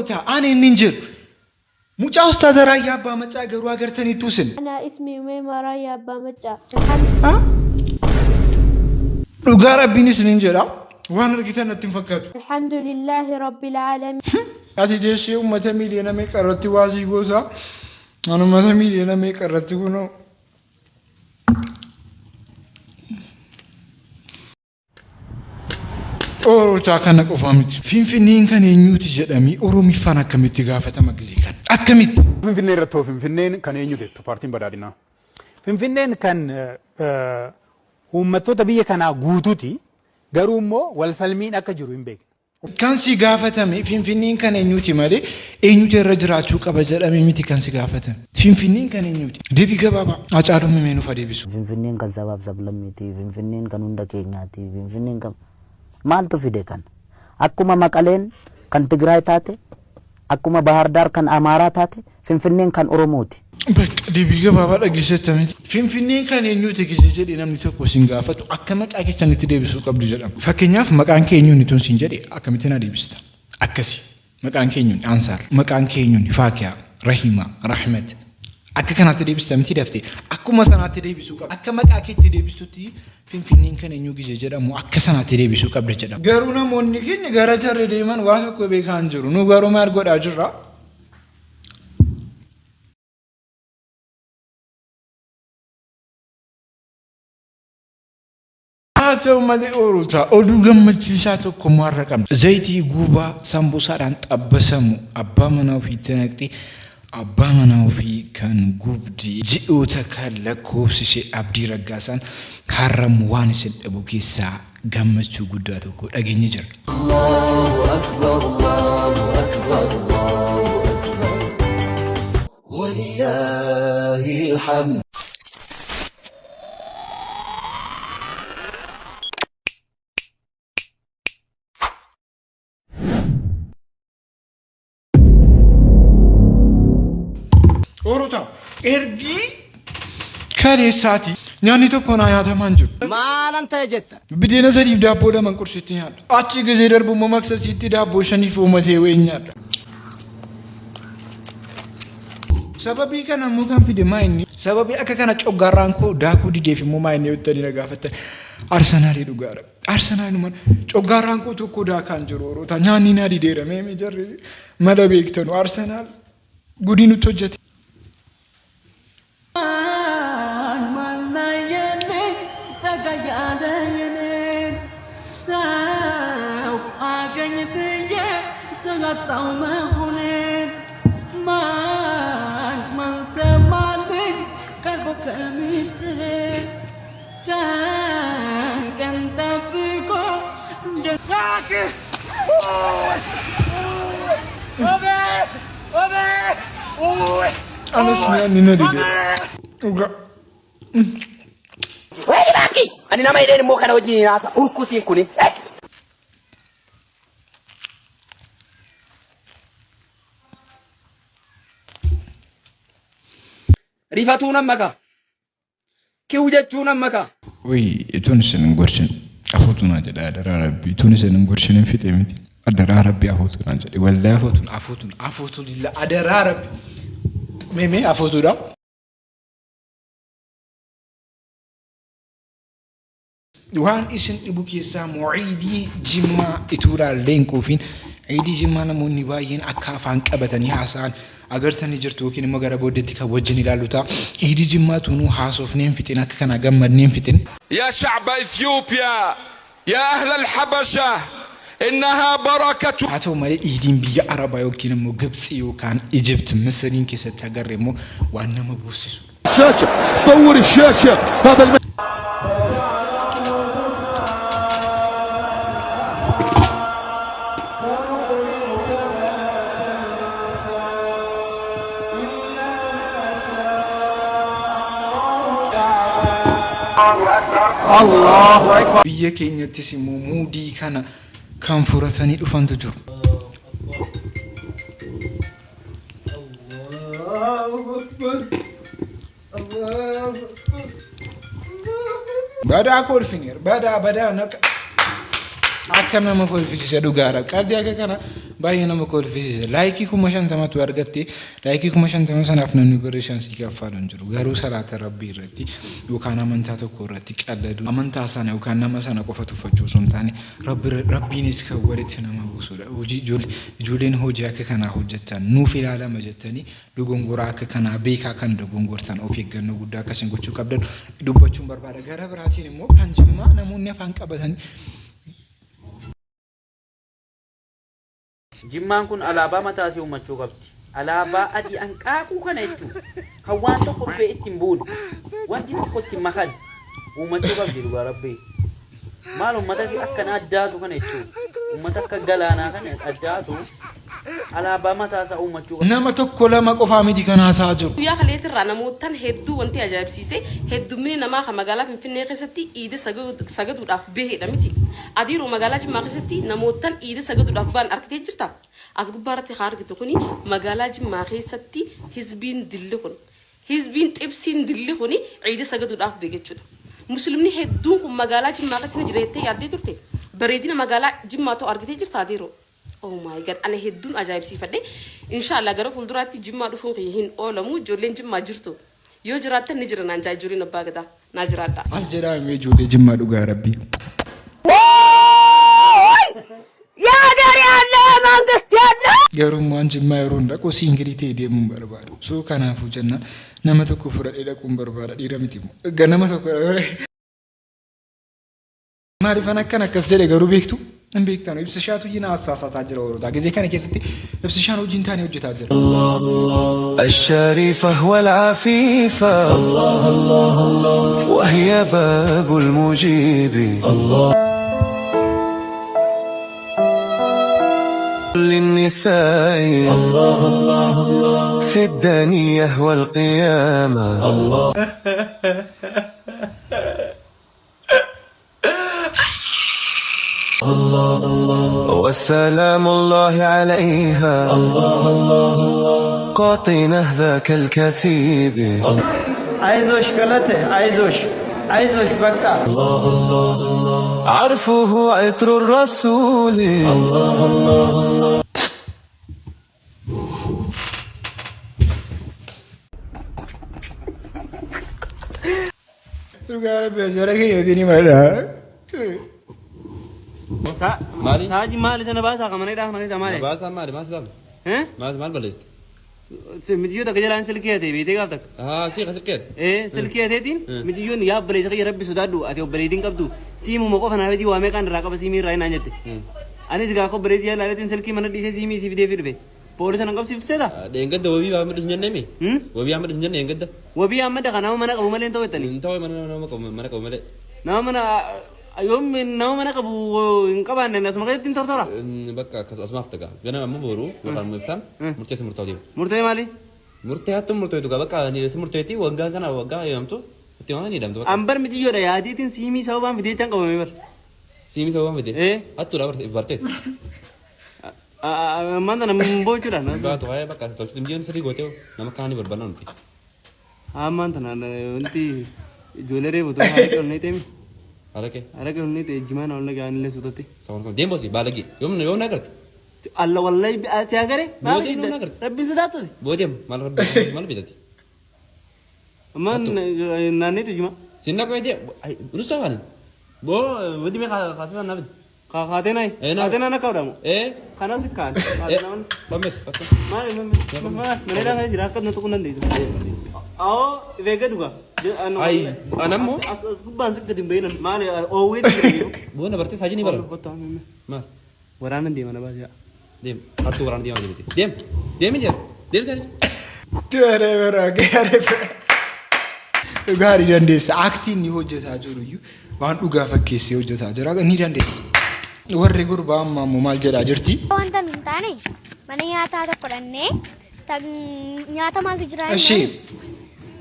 Oorotaa ani inni hin jiru. Mucaa Ustaaza Raayyaa Abbaa Maccaa garuu agartaniittuu isin? Ana ismi Umeema Raayyaa Abbaa Maccaa. Dhugaa Rabbiin isiniin jedha. Waan argitan natti hin fakkaatu. Alhamdulillaahi Rabbil Aalamiin. Ati teessee uummata miiliyoona meeqa irratti waasii goota. An uummata miiliyoona meeqa irratti kunoo. Oorotaa kana qofaa miti. Finfinneen kan eenyuuti jedhamee Oromiffaan akkamitti gaafatama gizee kana? Akkamitti? Finfinnee irratti hoo Finfinneen kan eenyu jettu paartiin badhaadhinaa? Finfinneen kan uummattoota biyya kanaa guutuuti. Garuu immoo walfalmiin akka jiru hin beekna. Kan si gaafatame Finfinneen kan eenyuuti malee eenyutu irra jiraachuu qaba jedhamee miti kan si gaafatame. Finfinneen kan eenyuuti? Deebii gabaabaa. Hacaaluun mee nuuf haa deebisu. Finfinneen kan sabaaf sablammiiti, Finfinneen kan hunda keenyaati, Finfinneen kan maaltu fide kana? Akkuma Maqaleen kan Tigraay taate, akkuma Bahaardaar kan Amaaraa taate, Finfinneen kan Oromooti. Bakka deebii gabaabaa dhageessetta miti. Finfinneen kan eenyuuti gisee jedhee namni tokko sin gaafatu akka maqaa keessanitti deebisuu qabdu jedhama. Fakkeenyaaf maqaan kee eenyuun utuun siin jedhe akkamitti na deebista? Akkasi. Maqaan kee eenyuun? Ansaar. Maqaan kee eenyuun? Faakiyaa, Rahimaa, Rahmat. Akka kanaatti deebista miti daftee. Akkuma sanaatti deebisuu qabda. Akka maqaa keetti deebistutti Finfinneen kan eenyuu gisee jedhamu akka sanaatti deebisuu qabda jedhama. Garuu namoonni keenya gara jarri deeman waa tokko beekaa hin jiru. Nu garuu maal godhaa jirra? Haa ta'u malee ooluta oduu gammachiisaa tokko immoo har'a qabna. Zayitii guubaa sambuusaadhaan xabbasamu abbaa manaa ofiitti naqxee abbaa manaa ofii kan gubdi ji'oota kan lakkoofsise Abdii Raggaasaan har'am waan isin dhabu keessaa gammachuu guddaa tokko dhageenye jira. Allahu Akbar Allahu Akbar Allahu Akbar Walillahil hamd. Oorota ergii kaleessaati nyaanni tokko naa nyaatamaa hin jiru. Maalan ta'e jetta? Bideena sadiif daabboo laman qursiitti nyaadha. Achi gizee darbu immoo maksasiitti daabboo shaniif uumatee wayiin nyaadha. Sababii kana immoo kan fide maa inni? Sababii akka kana coggaarraan koo daakuu dideef immoo maa inni jettanii na gaafattan. Arsenaalii dhugaadha. Arsenaaluma coggaarraan koo tokko daakaan jiru oroota nyaanni naa dideera mee mee jarri mala beektanu Arsenaal gudii nutti hojjete. Anas nyaanni na dideera. Dhugaa. Wayii baakii! Ani nama hidheen immoo kana wajjin hin haasa. Urkusiin kuni. Rifatuun amma kaa. Kiw jechuun amma kaa. Uy ituun isin hin gorsin afuutu naa jedha adaraa rabbi ituun isin hin gorsin hin fixe miti adaraa rabbi afuutu naa jedhe wallahi afuutu afuutu afuutu lilla adaraa rabbi mee mee afuutuudha. Waan isin dhibu keessaa immoo Ciidii Jimmaa ituudhaan leenquufiin Ciidii Jimmaa namoonni baay'een akka afaan qabatanii haasa'an agartanii jirtu yookiin immoo gara booddeetti kan wajjin ilaallu ta'a. Ciidii Jimmaa tunuu haasofnee hin fixin akka kanaa gammadnee hin fixin. يا شعب إثيوبيا يا أهل الحبشة إنها بركة Haa ta'u malee Iidiin biyya Arabaa yookiin immoo Gibtsii yookaan Ijipt Misiriin keessatti agarre immoo waan nama boossisudha. الشاشة صور الشاشة هذا الم... Biyya keenyattis immoo muudii kana kan furatanii dhufantu jiru. Badaa kolfineer badaa badaa naqa akkam nama kolfisiisa dhugaadha qalbii akka kana Baay'ee nama kolfisiisa. Like 50,000tu argatte. Like 50,000 sanaaf namni birrii 5 si kaffaalu hin jiru. Garuu salaata rabbii irratti yookaan amantaa tokko irratti qalladu amantaa sana yookaan nama sana qofa tuffachuu osoo hin taane rabbiinis kan walitti nama buusudha. Hojii ijoolleen hojii akka kanaa hojjetan nuuf ilaalama jettanii dogongora akka kanaa beekaa kan dogongortan of eeggannoo guddaa akkasiin gochuu qabdan dubbachuun barbaada. Gara biraatiin immoo kan Jimmaa namoonni afaan qabatanii Jimmaan kun alaabaa mataa isii uummachuu qabdi. Alaabaa adii hanqaaquu kana jechuudha. Kan waan tokko dhufee itti hin buune, wanti tokko itti hin makan uummachuu qabdi dhugaa rabbii. Maal uummata akkana addaatu kana jechuudha. Uummata akka galaanaa kana addaatu alaabaa mataa isaa uummachuu qabdi. Nama tokko lama qofaa miti kan haasa'aa jiru. Guyyaa kaleetirraa namoottan hedduu wanti ajaa'ibsiise heddummini namaa kan magaalaa Finfinnee keessatti iida sagaduudhaaf baheedha miti. Adiiroo magaalaa Jimmaa keessatti namoottan iida sagaduudhaaf bahan arkitee jirta? As gubbaa irratti kan argitu kuni magaalaa Jimmaa keessatti hizbiin dilli kun hizbiin xibsiin dilli kuni iida sagaduudhaaf bahe jechuudha. Muslimni hedduun kun magaalaa Jimmaa keessa ni jira jettee yaaddee turte? Bareedina magaalaa Jimmaa too argitee jirta Adiiroo? Oh my god ana hedduun ajaa'ibsiifadhe inshallah gara fuulduraatti Jimmaa dhufuun kiyya hin oolamu ijoolleen Jimmaa jirtu yoo jiraattan ni jira naan jaa ijoolleen abbaa gadaa naa jiraadha. As jedhaa mee ijoollee Jimmaa dhugaa rabbii. Garummaan Jimmaa yeroon dhaqu single ta'ee deemuu hin barbaadu. So kanaafuu jennaan nama tokko fudhadhee dhaquun barbaada dhiira miti immoo. Nama tokko Maaliifan akkan akkas jedhe garuu beektu? Hin beektanu. Ibsishaatu iyyuu na hassaasataa jira warroota. Gizee kana keessatti ibsishaan hojii hin taane hojjetaa jira. الشريفة والعفيفة الله الله الله وهي باب المجيب الله للنساء الله الله الله في الدنيا والقيامة الله الله الله والسلام الله عليها الله الله الله قاطنة ذاك الكثيب አይዞሽ ገለቴ አይዞሽ አይዞሽ በቃ። الله الله الله عرفه عطر الرسول الله الله الله Dhugaa rabbi jara keeyyatiin himadha. Maali? Saaji maali sana baasaa ka mana hidhaa kana keessa maali? Baasaa maali? Maas baafne? Maal maal balleessite? Mijiyyoo takka jalaan silkii hatee beetee gaaf takka. Haa sii ka silkii hate. Ee silkii hateetiin mijiyyoon yaa obboleessa kiyya rabbi sodaadhu ati obboleettiin qabdu siimuma qofa naa fidii waa meeqaan irraa qaba siimii irraa hinaan jette. Anis gaa akka obboleettii yaa laaleetiin silkii mana dhiisee siimii isii fidee fi dhufe. Poolisa nan qabsiiftu seeta? Dheengadda wabii Ahmad hin jennee mi? Wabii Ahmad hin jenne dheengadda. Wabii Ahmad kan nama mana qabu malee hin ta'u jettanii? Hin ta'u mana nama qabu mana qabu malee. Nama mana yoom nama mana qabu hin qabaanne asuma keessatti hin tortora? Bakka akkas asumaaf ta'a. Ganama ammoo boru yookaan immoo iftaan murtee si murtaa'u deema. Murtee maali? Murtee hattuun murteetu gaa bakka si murteetii waggaa kana waggaa eeyyamtu itti waan hidhamtu bakka. An bar mijiyyoodha yaadiitiin siimii sababaan fidee jechaan qabame bar. Siimii sababaan fidee? Ee. Hattuudha barteet. Ammaan tana boochuudha. Baatu waa'ee bakka tolchitu mijiyoon sirrii gootee nama kaanii barbaadna nuti. Ammaan tana wanti ijoollee reefu ta'u haala onnee ta'e. Haraqee. Haraqee onnee ta'e jimaan ol nagaa anillee suutatti. Saawwan deem bosi baalagee yoom yoom na agarte. Alla wallahi si agare. Boodee yoom na agarte. Rabbiin sodaattuti. Boodee maal maal bitati. Ammaan naanneetu jima. Sinna qoyee dee rustaa faani. Boo wanti mee kaasasa naa fidi. Kaatee nayi. Kaatee naan akka godhamu. Ee. Kanas kaan. Fammes bakka. Maali maali mana hidhaa jira akka na tuquu dandeessu. Awoo eegee dhuga. Ayi anammoo. As gubbaan si gadi hin bahinan maali oowwee jira. Boo na bartee saajii ni bara. Maal. Waraana deema na baasee. Deem hattuu waraana deemaa jirti. Deem deemi jira deem saajii. Garee bara garee bara. Gaarii dandeessa. Act inni hojjetaa jiru iyyuu waan dhugaa fakkeessee hojjetaa jira. Ni dandeessa. Warri gurbaa ammaa immoo maal jedhaa jirti? Wanta nu hin taane mana nyaataa tokko dhannee nyaata maaltu jira? Ishee.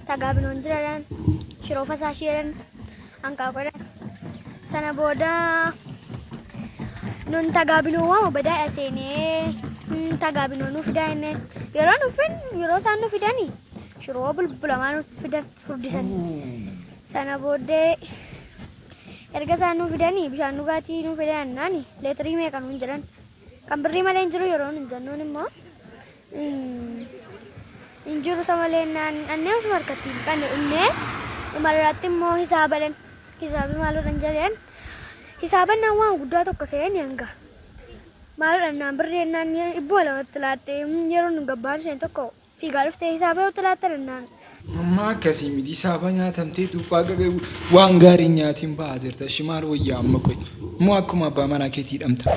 Tagaabinoon jira jedhan, shiroo fasaashii jedhan, hanqaaquu jedhan. Sana booda nun tagaabinoo waama badaadha seenee tagaabinoo nu fidaa jenneen. Yeroo nu fin yeroo isaan nu fidani shiroo bulbulamaa nutti fidan furdisanii. Sana booddee erga isaan nu fidanii bishaan dhugaatii nu fidan jennaan leetirii meeqa nuun jedhan. Kan birrii malee hin jiru yeroo hin jennuun immoo hin jiru isa malee naan annee osuma harkatti hin qabne dhumnee dhumarratti immoo hisaabadan hisaabi maaloodhan jedheen hisaaban waan guddaa tokko se'een hanga maaloodhan naan birrii naan dhibbuma lamatti laattee yeroo nu gabbaan isheen tokko fiigaa dhuftee hisaaba yoo laattan naan. Amma akkasii miti saaba nyaatamtee duuphaa gaga'u waan gaarii nyaatiin ba'aa jirta. Shi maal wayyaa amma qoy. Moo akkuma abbaa manaa keetii hidhamta.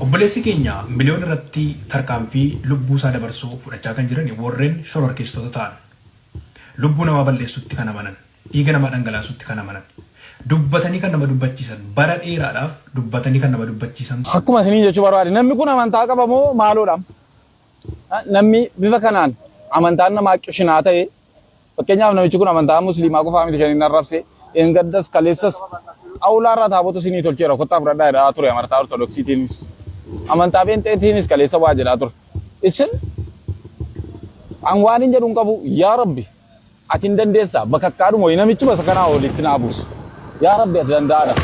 Obboleessi keenya Miliyoon irratti tarkaanfii lubbuu isaa dabarsuu fudhachaa kan jiran warreen shororkeessitoota ta'an, lubbuu namaa balleessuutti kan amanan, dhiiga namaa dhangalaasuutti kan amanan, dubbatanii kan nama dubbachiisan, bara dheeraadhaaf dubbatanii kan nama dubbachiisan. Akkuma isiniin jechuu barbaade namni kun amantaa qaba moo maaloodha? Namni bifa kanaan amantaan namaa qishinaa ta'e fakkeenyaaf namichi kun amantaa musliimaa qofaa miti kan inni arrabse dheengaddas kaleessas xawulaa irraa taabota isinii tolcheera kottaa fudhadhaa jedhaa ture amantaa ortodoksiitiinis amantaa pheenxeetiinis kaleessa waa jedhaa ture. Isin an waan hin jedhu hin qabu yaa rabbi ati hin dandeessa bakakkaadhuma wayii namichuma isa kanaa olitti naa buusi yaa rabbi ati danda'aadha.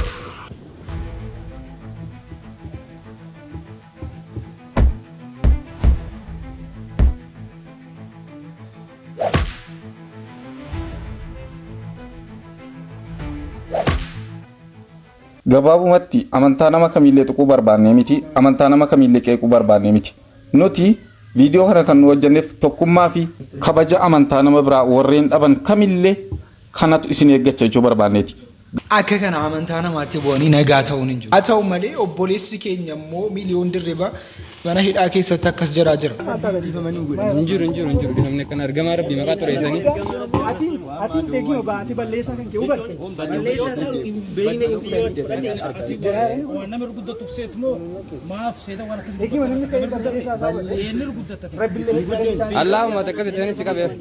Gabaabumatti amantaa nama kamiillee tuquu barbaannee miti, amantaa nama kamiillee qeequu barbaannee miti. Nuti viidiyoo kana kan nu hojjenneef tokkummaa fi kabaja amantaa nama biraa warreen dhaban kamillee kanatu isin eeggacha jechuu barbaanneeti. Akka kana amantaa namaatti bu'anii nagaa ta'uun hin jiru. Haa ta'u malee obboleessi keenya immoo Miiliyoon Dirribaa mana hidhaa keessatti akkas jedhaa jira. Hin jiru hin jiru hin jiru namni akkana ergamaa rabbii maqaa xureessanii. Atiin beekii baatee balleessaa kan kee hubatte. Balleessaa isaa hin beekne Waan nama gurguddatuuf seet moo maaf seeta waan akkasii Eegi namni ka'ee balleessaa isaa hubatte. Eenyu gurguddata? Allaahumma takka jettanii si qabeef.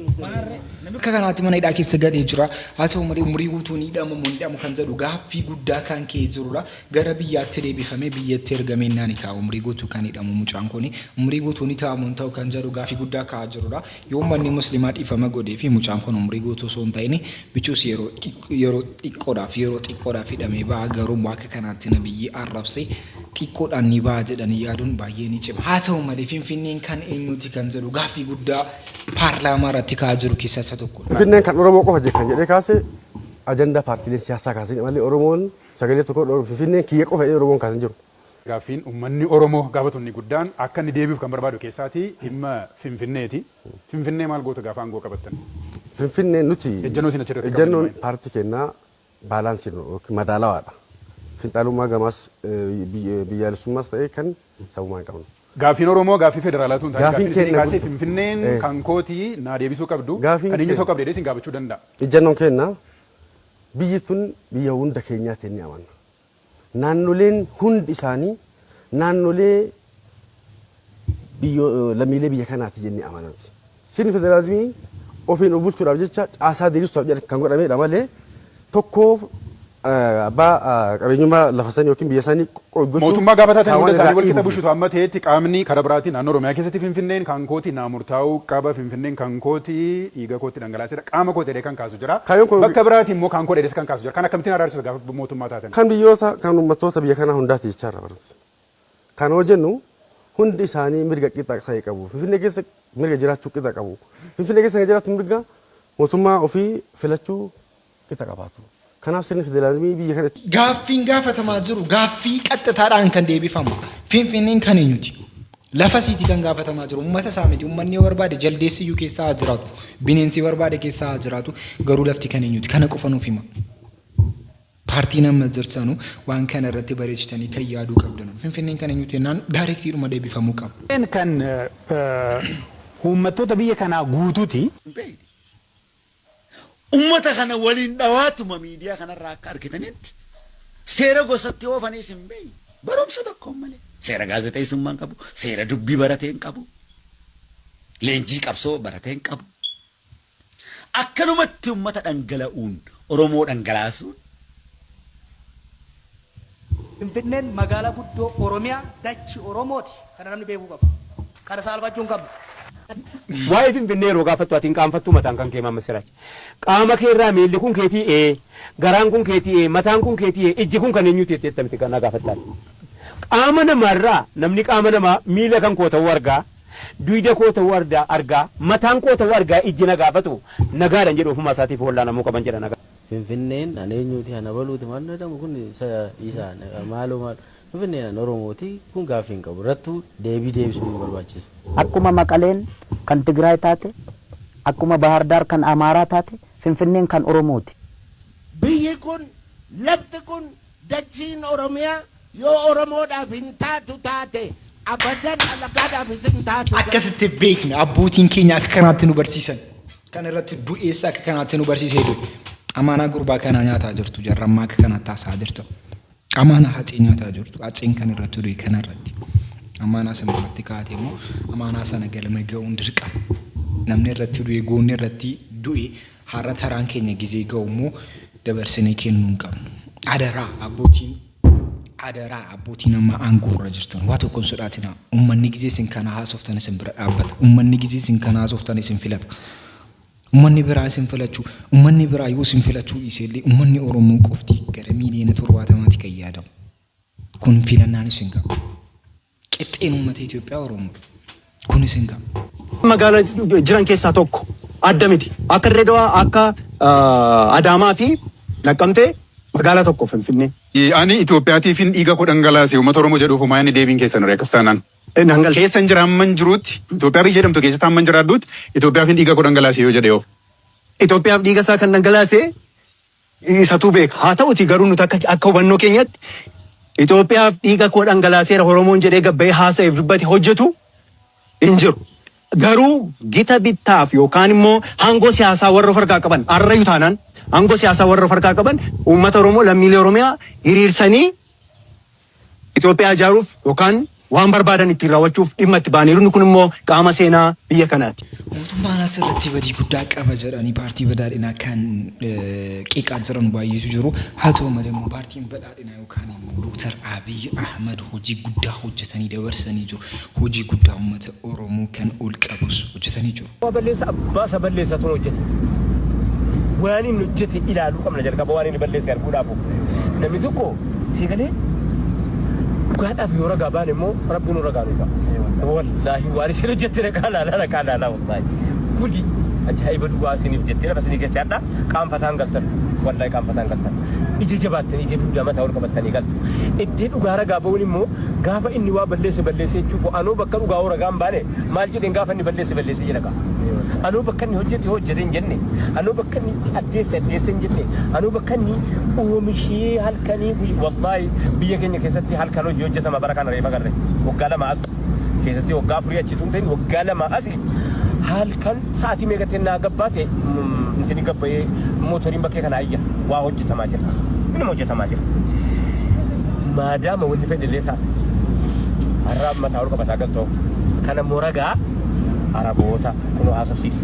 Akka kanaatti mana hidhaa keessa galee jira. Haa ta'u malee umurii guutuu ni hidhama moo hin hidhamu kan jedhu gaaffii guddaa kan ka'ee jirudha. Gara biyyaatti deebifamee biyyatti ergamee innaan kaa umurii guutuu kan hidhamu mucaan kuni. Umurii guutuu ni ta'a moo hin ta'u kan jedhu gaaffii guddaa ka'aa jirudha. Yoo uummanni musliimaa dhiifama godhee fi mucaan kun umurii guutuu osoo hin ta'in bicuus yeroo yeroo xiqqoodhaaf yeroo xiqqoodhaaf hidhamee ba'a garuu immoo akka kanaatti nabiyyii arrabsee xiqqoodhaan ni ba'a jedhanii yaaduun baay'ee ni cima. Haa ta'u malee Finfinneen kan eenyuuti kan jedhu gaaffii guddaa paarlaamaa irratti ka'aa jiru keessaa isa tokkodha. Finfinneen kan Oromoo qofa kan jedhee kaase ajandaa paartiileen siyaasaa kaasanii malee Oromoon sagalee tokko Finfinneen kiyya qofa jedhee Oromoon kaasan jiru. Gaaffiin uummanni Oromoo gaafatu inni guddaan akka inni deebi'uuf kan barbaadu keessaatii dhimma Finfinneeti. Finfinnee maal goota gaafa aangoo qabattan? Finfinnee nuti Ejjennoo isin achirratti ejjennoon qabdan paartii keenyaa baalaansii yookiin madaalawaadha. Finxaalummaa gamaas biyyaalessummaas ta'ee kan sabummaa hin qabnu. Gaaffiin Oromoo gaaffii federaalaatu hin taane Gaaffiin gaaffiin isinii keenya kaasee Finfinneen kan kootii naa deebisuu qabdu Gaaffiin kan eenyu ta'uu keenya- qabdu jedhee isin gaafachuu danda'a. Ejjennoon keenya biyyi tun biyya hunda keenyaati jennee amanna. Naannoleen hundi isaanii naannolee lammiilee biyya kanaati jennee amanamti. Sirni federaalizimii ofiin of bulchuudhaaf jecha caasaa diriirsuudhaaf jedha kan godhamedha malee tokkoof abbaa qabeenyummaa lafa sanii yookiin biyya sanii gochuuf Mootummaa gaafa taatan kaawwan hunda isaanii irraa wal qixa dhiibuuf. bushutu amma ta'etti qaamni karaa biraatiin naannoo Oromiyaa keessatti Finfinneen kan kooti naa murtaa'uu qaba Finfinneen kan kooti dhiiga kootti dhangalaaseera qaama kooti jedhee kan kaasu jira. Kaayyoon kun- Bakka biraatiin immoo kan koo dheedes kan kaasu jira. Kan akkamittiin araarsitu gaafa mootummaa taatan? Kan biyyoota kan uummattoota biyya kanaa hundaati jechaarra baratu. Kan hoo jennu hundi isaanii mirga qixa ta'e qabu. Finfinnee keessa mirga jiraachuu qixa qabu. Finfinnee keessa kan jiraatu mirga mootummaa ofii filachuu qixa qabaatu. Kanaaf sirni federaalizimii biyya kana Gaaffiin gaafatamaa jiru gaaffii qaxxitaadhaan kan deebifamu. Finfinneen kan eenyuti? Lafa isiiti kan gaafatamaa jiru. Uummata isaa miti. Uummanni yoo barbaade jaldeessi iyyuu keessa haa jiraatu. Bineensi barbaade keessa haa jiraatu. Garuu lafti kan eenyuti? Kana qofa nuuf hima. Paartiin amma jirtanu waan kana irratti bareechitanii kan yaaduu qabdanu. Finfinneen kan eenyuti jennaan daayirektiidhuma deebifamuu qaba. Kan uummattoota biyya kanaa guutuuti. Ummata kana waliin dhawaatuma miidiyaa kanarraa akka argitanitti seera gosatti oofaniis hin beekne. Barumsa tokkoon malee. Seera gaazexeessummaa hin qabu, seera dubbii baratee hin qabu, leenjii qabsoo baratee hin qabu. Akkanumatti ummata dhangala'uun, Oromoo dhangalaasuun Finfinneen magaalaa guddoo Oromiyaa dachi Oromooti. Kana namni beekuu qaba. Kana saalfachuu hin qabnu. Waa'ee Finfinnee yeroo gaafattu ati hin qaanfattuu mataan kan kee Maamma Siraaj. Qaama kee irraa miilli kun keetii ee, garaan kun keetii ee, mataan kun keetii ee, ijji kun kan eenyuuti jettee miti kan na gaafattaan. Qaama namaarraa namni qaama namaa miila kan koo ta'uu argaa, duyda koo ta'uu argaa, mataan koo ta'uu argaa ijji na gaafatu nagaadhaan jedhu ofumaa isaatiif wallaanamuu qaban jedha nagaa. Finfinneen an eenyuuti ana baluuti maal jedhamu kun isa maaloo maal Finfinneen an Oromooti kun gaaffii hin qabu irrattuu deebii deebisuu hin barbaachisu. Akkuma Maqaleen kan Tigraay taate, akkuma Bahar Daar kan Amaaraa taate, Finfinneen kan Oromooti. Biyyi kun, lafti kun, dachiin Oromiyaa yoo Oromoodhaaf hin taatu taate abadan alagaadhaafis hin taatu. Akkasitti beekna abbootiin keenya akka kanaatti nu barsiisan. Kan irratti du'eessa akka kanaatti nu barsiisee du'e. Amaanaa gurbaa kanaa nyaataa jirtu jarra ammaa akka kanaatti haasa'aa jirtu. Amaanaa hacee nyaataa jirtu. Haceen kan irratti du'e kana irratti. Amaanaa sana irratti kaa'ate immoo amaanaa sana galma ga'uun dirqama. Namni irratti du'e goonni irratti du'e har'a taraan keenya gizee ga'u immoo dabarsinee kennuu hin qabnu. Adaraa abbootiin adaraa abbootiin amma aangoo irra jirtan waa tokko hin sodaatinaa. Uummanni gizee isin kana haasoftan isin bira dhaabbata. Uummanni gizee isin kana haasoftan isin filata. Uummanni biraa isin filachuu uummanni biraa yoo isin filachuu dhiise illee uummanni Oromoo qofti gara miiliyoona 70ti kan yaadamu. Kun filannaan isin ga'a. Qixxeen uummata Itoophiyaa Oromoodha. Kun isin ga'a. Magaala jiran keessaa tokko adda miti. Akka Dirree Dawaa, akka Adaamaa fi Naqqamtee magaalaa tokko Finfinnee. Ani Itoophiyaatiifin dhiiga koo dhangalaase uummata Oromoo jedhuuf homaa inni deebiin keessan ture akkas taanaan. Keessan jira hamman jiruutti Itoophiyaa biyya jedhamtu keessatti hamman jiraadhuutti Itoophiyaafin dhiiga koo dhangalaase yoo jedhe hoo. Itoophiyaaf dhiiga isaa kan dhangalaase isatu beeka. Haa ta'uti garuu nuti akka akka hubannoo keenyatti Itoophiyaaf dhiiga koo dhangalaaseera Oromoon jedhee gabbayee haasa'eef dubbate hojjetu hin jiru. Garuu gita bittaaf yookaan immoo aangoo siyaasaa warra of harkaa qaban arrayu taanaan aangoo siyaasaa warra of harkaa qaban uummata Oromoo lammiilee Oromiyaa hiriirsanii Itoophiyaa ijaaruuf yookaan waan barbaadan ittiin raawwachuuf dhimma itti ba'aniiru. Inni kun immoo qaama seenaa biyya kanaati. Mootummaan asirratti badii guddaa qaba jedhanii paartii badhaadhinaa kan qeeqaa jiran baay'eetu jiru. Haa ta'u malee immoo paartiin badhaadhinaa yookaan immoo Dooktar Abiy Ahmad hojii guddaa hojjetanii dabarsanii jiru. Hojii guddaa uummata Oromoo kan ol qabus hojjetanii jiru. Abbaa balleessa abbaa isa balleessatu hojjete. Waan inni hojjete ilaaluu qabna jalqaba waan inni balleesse arguudhaafu. Namni tokko sii galee dhugaadhaaf yoo ragaa baane immoo rabbi nu ragaa nu ba'a. Wallaahi waan isin hojjette ragaa laalaa ragaa laalaa wallaahi. Gudi ajaa'iba dhugaa isiniif jettee lafa isinii keessa hadhaa qaanfataan galtan. Wallaahi qaanfataan galtan. Ija jabaattanii ija duudaa mataa ol qabattanii galtu. Iddee dhugaa ragaa ba'uun immoo gaafa inni waa balleesse balleesse jechuuf anoo bakka dhugaa hoo ragaa hin baane maal jedheen gaafa inni balleesse balleesse jedha kaa. Anoo bakka inni hojjete hojjete hin jenne. Anoo bakka inni itti addeesse addeesse hin jenne. Anoo bakka inni oomishee halkanii guyya wallaahi biyya keenya keessatti halkan hojii hojjetama bara kana reefa agarre waggaa 2 as keessatti waggaa afurii achi tun ta'in waggaa 2 asi halkan sa'aatii meeqatti naa gabbaate intini gabbayee mootoriin bakkee kana ayya waa hojjetamaa jira. Inuma hojjetamaa jira. Maadaama wanni fedhe illee taate har'a mataa ol qabataa galtoo kana moragaa Araboota kunoo haasofsiisi.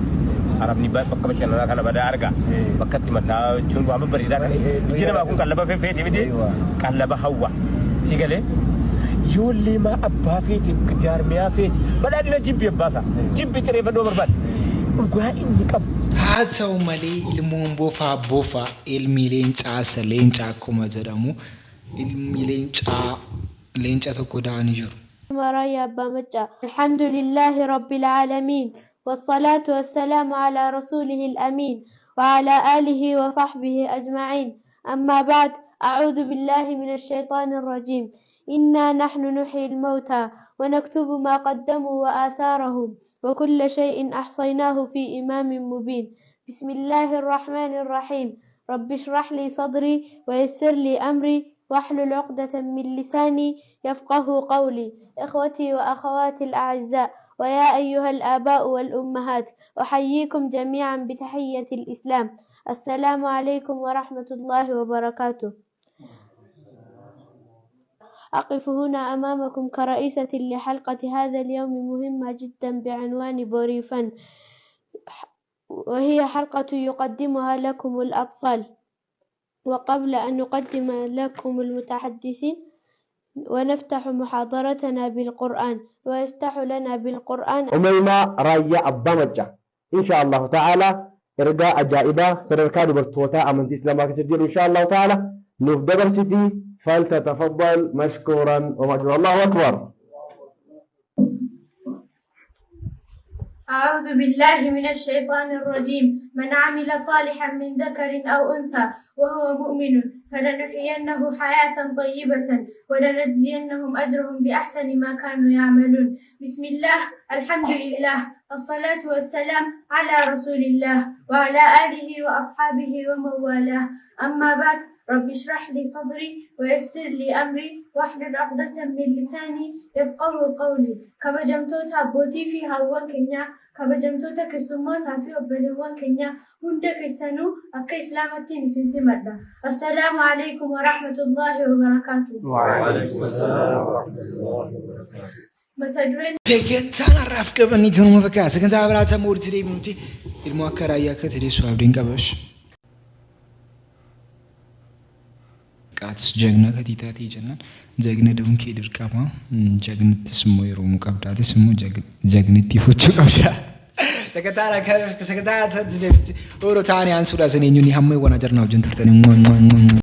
Arabni bakka bashannanaa kana badaa arga. Bakka itti mataa jechuun waan babbareedaa kana. Ijji namaa kun qallaba feeti miti qallaba hawwa. Si galee ijoollee maa abbaa feeti jaarmiyaa feeti badhaadhina jibbi abbaasaa jibbi xireeffadhoo barbaade dhugaa inni qabu. Haa ta'u malee ilmoon bofaa bofa, ilmi leencaa isa leenca akkuma jedhamu ilmi leencaa leenca tokko da'anii jiru. Raayyaa Abbaa Maccaa. Alhamdulillaahi Rabbil Aalamiin Wassalaatu Wassalaamu Alaa Rasuulihil Amiin Wa alaa Aalihi wa sahbihi Ajma'iin Ammaa ba'd A'uuzu billaahi minashshayxaanir rajiim Innaa nahnu nuhyiil mawtaa wa naktubu maa qaddamuu wa aathaarahum wa kulla shay'in ahsaynaahu fii imaamin mubiin Bismillaahir Rahmaanir Rahiim Rabbi ishrah lii sadrii wa yassir lii amrii واحلل عقدة من لساني يفقه قولي إخوتي وأخواتي الأعزاء ويا أيها الآباء والأمهات أحييكم جميعا بتحية الإسلام السلام عليكم ورحمة الله وبركاته أقف هنا أمامكم كرئيسة لحلقة هذا اليوم مهمة جدا بعنوان بوريفن وهي حلقة يقدمها لكم الأطفال وقبل أن نقدم لكم المتحدثين ونفتح محاضرتنا بالقرآن ويفتح لنا بالقرآن Umaymaa Raayyaa Abbaa Maccaa. Insha Allahu ta'ala ergaa ajaa'ibaa sadarkaa dubartootaa amantii Islaamaa keessatti jedhu insha Allahu ta'ala Nuuf dabarsiti faltatafaddal mashkuuran wa ma'juura. Allahu akbar. أعوذ بالله من الشيطان الرجيم. من عمل صالحا من ذكر أو أنثى وهو مؤمن فلنحيينه حياة طيبة ولنجزينهم أجرهم بأحسن ما كانوا يعملون. بسم الله، الحمد لله، الصلاة والسلام على رسول الله وعلى آله وأصحابه ومن والاه. أما بعد، رب اشرح لي صدري ويسر لي أمري واحلل عقدة من لساني يفقهوا قولي. Kabajamtoota abbootii fi haawwan keenyaa, kabajamtoota keessummootaa fi obboleewwan keenyaa, hunda keessanuu akka Islaamattiin isin simadha. Assalaamu alaikum wa rahmatullaahi wa barakaatuh. Mata dureen Sagantaan har'aaf qabanii kanuma fakkaata. Sagantaa biraatti amma walitti deebinuti ilmoo akka raayyaa akka ta'e abdiin qabash. Qaatus jagna gatii taatee jennaan jagna da'uun kee dirqama. Jagnittis immoo yeroo muu qabdaatis immoo jagnitti fuchuu qabda. Sagantaan akka sagantaa yeroo ta'anii aansuudhaa san eenyuun hamma waan ajarnaa wajjin turtanii.